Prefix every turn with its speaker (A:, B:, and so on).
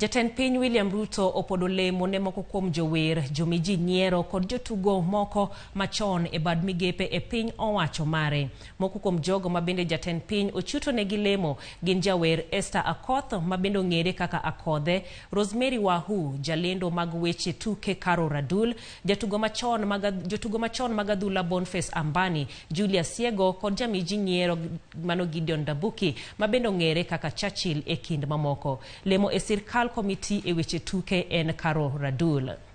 A: Jatend piny William Ruto opodo lemo ne moko kuom jower, jomiji nyiero kod jotugo moko machon e bad migepe e piny owacho mare. Moko kuom jogo ma bende jatend piny ochuto negi lemo gin jawer Esther Akoth ma bende ong'ere kaka Akodhe, Rosemary Wahu, jalendo mag weche tuke Caro Radul, jatugo machon mag jotugo machon mag adhula Boniface Ambani, Julius Siego kod jamiji nyiero mano Gideon Dabuki ma bende ong'ere kaka Churchill e kind mamoko. Lemo e sirkal komiti e weche tuke en Caro Radul.